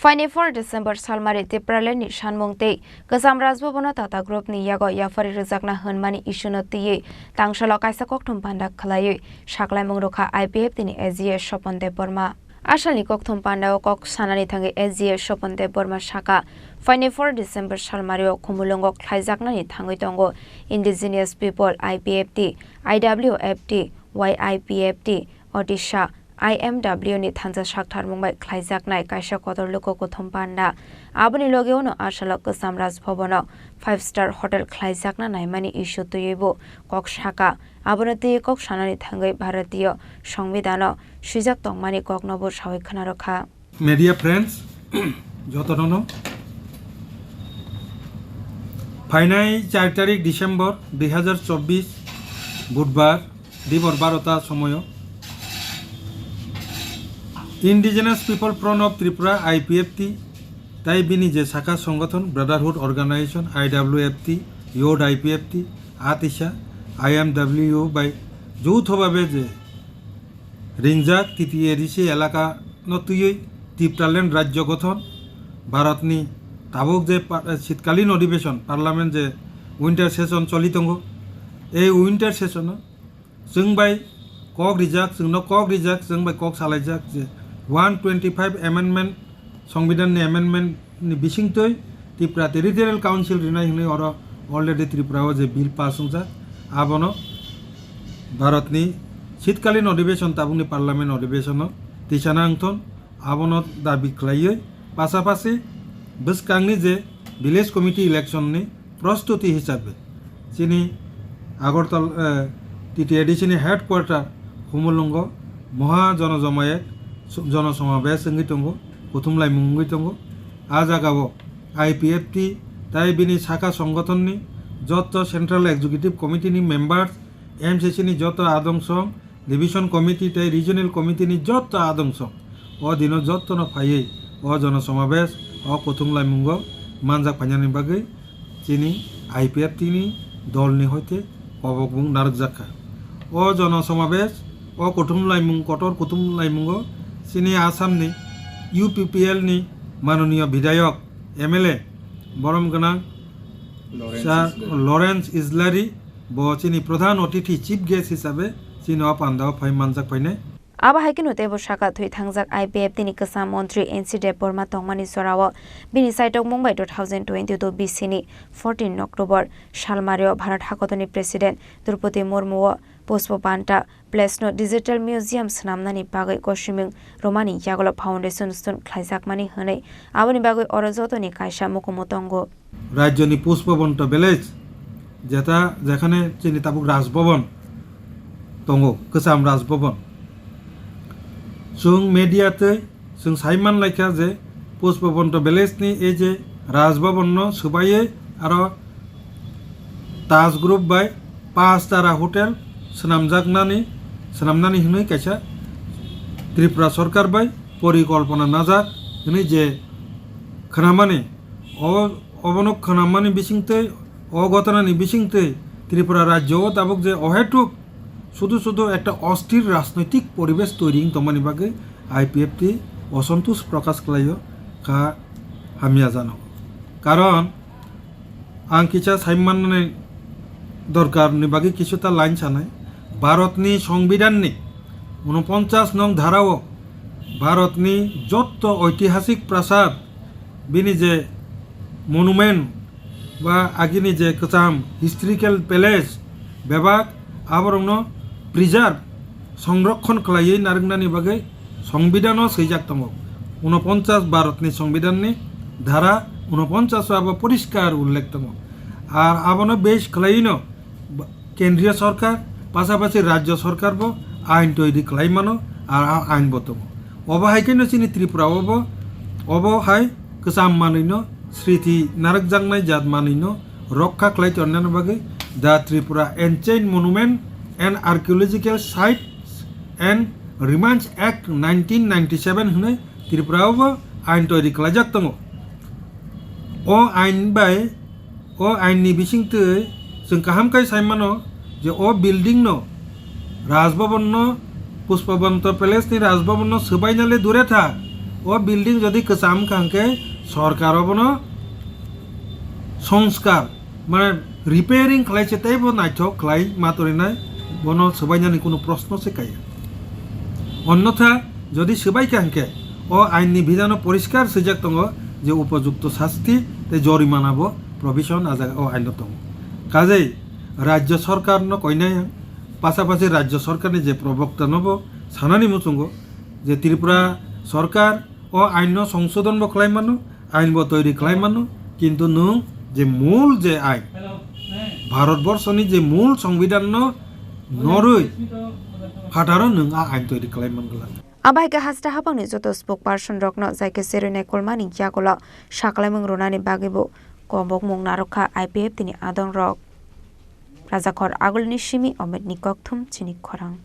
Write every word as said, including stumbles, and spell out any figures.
Phaini four December salmari Tipraland ni sanmung tei Kwcham Rajbhavan o Tata Group ni yago yaphari rwjakna hwnmani issue no twiwi tangsalo kaisa kokthum panda khwlaiwi saklaimung rwkha I P F T ni A G S Sopon Debbarma. Asalni kokthum pandao kok sanani thangwi A G S Sopon Debbarma saka, phaini four December salmario Khumulwngo khlaijaknani thangwi tongo Indigenous People, I P F T, I W F T, Y I P F T, Odisha, I M W ni thansa saktharmung bai khlaijaknai kaisa kotor luku kuthum panda. Aboni logeo no asalo Kwcham Raj Bhavan o five star hotel khlaijakna naimani issue twiwi bo kok saka. Abono twiwi kok sanani thangwi Bharatiyo Songbidhano swijak tongmani kokno bo sawi khwnarwkha. Media friends, jotono no phainai char tarik December dui hazar chobbish Budbar dibor barota somoyo Indigenous People Front of Tripura, I P F T, tai bini je saka songothon Brotherhood Organization, I W F T, Youth I P F T, Atisa, I M W bai joutho babe je ringjak T T A D C elaka no twiwi Tipraland rajyo gothon, Bharatni tabuk je pa-, shitkalin odhibeshon, parliament je winter session choli tongo, ei winter session o chwng bai kok rijak, chwngno kok rijak, chwng bai kok salaijak je one twenty five amendment, Songbidhan ni amendment ni bisingtwi Tripura Territorial Council rinai hwnwi oro already Tripura o je bill pass wngjak, abono Bharatni shitkalin odhibeshon, tabukni parliament odhibeshon o tisana wngthon, abono dabi khlaiwi pasapasi bwskangni je village committee election ni prostuti hisabe chini Agartala, eh, T T A D C ni headquarter Khumulwngo moha jonojomayek, jonosomabes wngwi tongo, kuthum laimung wngwi tongo. A jagao I P F T tai bini saka songothonni jotto Central Executive Committee ni members, M C C ni jotto adong song, Division Committee tei Regional Committee ni jotto adong song o dino jottono phaiwi o jonosomabes o kuthum laimungo manjak phainani bagwi chini I P F T ni dolni hoite kobokbung narwkjak kha. O jonosomabes o kuthum laimung, kotor kuthum laimungo chini Assam ni U P P L ni manoniyo bidhayok, M L A, borom gwnang Lawrence Sir Islary. Lawrence Islary bo chini pradhan otithi, chief guest hisabe chini o pandao phai manjak phainai. Abo hai kheno teibo saka thwi thangjak I P F T ni kwcham montri N C Debbarma tongmani jorao bini chaitokmung bai two thousand twenty-two B C ni fourteen October salmario Bharat hakotorni President Droupadi Murmu o Pushpa Panta Place no Digital Museum swnamnani bagwi gosimung romani yagulo foundation stone khlaijakmani hwnwi aboni bagwi oro jotoni kaisa mukumu tongo. Rajyoni Pushpabanta Village, jeta, jekhane chini tabuk Raj Bhavan tongo, kwcham Raj Bhavan. Chwng media tei chwng sai man laikha je Pushpabanta Village ni ei je Raj Bhavan no swbaiwi aro Taj Group bai Panch Tara Hotel swnamjaknani, swnamnani hwnwi kaisa Tripura Sarkar bai porikolpona najak hwnwi je khwnamani, o, obono khwnamani bisingtwi, o ghotonani bisingtwi Tripura rajyo o tabuk je ohetuk sudu sudu ekta osthir rajnoitik poribesh toiri wng tongmani bagwi I P F T osontush prokash khlaio kha hamya jano. Karon ang kisa sai mannani dorkarni bagwi kisuta line sanai. Bharatni Songbidhanni unoponchas nong dharao Bharatni jotto oitihasik prasad, bini je monument ba agini je kwcham historical palace bebak, aborokno preserve, songrokhon khlaiwi narwknani bagwi Songbidhano swijak tongo. Unoponchas, Bharatni Songbidhanni dhara unoponchas o abo poriskar ullekh tongo. Ar abono base khlaiwino ba-, Kendriya Sorkar, pasapasi Rajya Sorkar bo ain toiri khlai mano, ar a ain bo tongo. Obo hai kheno chini Tripura obo, obo hai kwcham manwino, sriti narwkjaknai jat manwino rokha khlai tonnani bagwi The Tripura Ancient Monument and Archaeological Sites and Remains Act nineteen ninety-seven hwnwi Tripura o bo ain toiri khlaijak tongo. O ain bai, o ain ni bisingtwi chwng kaham khe sai mano je o building no, Raj Bhavan no, Pushpabanta Palace ni Raj Bhavan no swbaina le dure tha, O building jodi kwcham wngkha hwnkhe sorkar obono songskar, mane repairing khlai se teibo naithok khlai ma torinai, bono swbainani kunu proshno se kaya. Onnotha jodi swbaikha hwnkhe o ainni bidhano poriskar swijak tongo je upojukto sasti tei jorimana bo provision a jaga o aino tongo. Kajei rajya sorkarno koinai ang, pasapasi rajya sorkarni je probokta nobo sanani muchungo je Tripura sorkar o ainno songsodhon bo khlai mano, ain bo toiri khlai mano, kintu nwng je mul je ain, Bharat borshoni je mul songbidanno norwi phataro nwng a ain toiri khlai man glak. Abai khe hasta habangni joto spokesperson rokno jaike cherwi naikolmani yagulo sakhlaimung rwnani bagwibo kobokmung narwkha I P F T ni adongrok. Rajakhor Agulni simi Ometni kokthum chini khorang.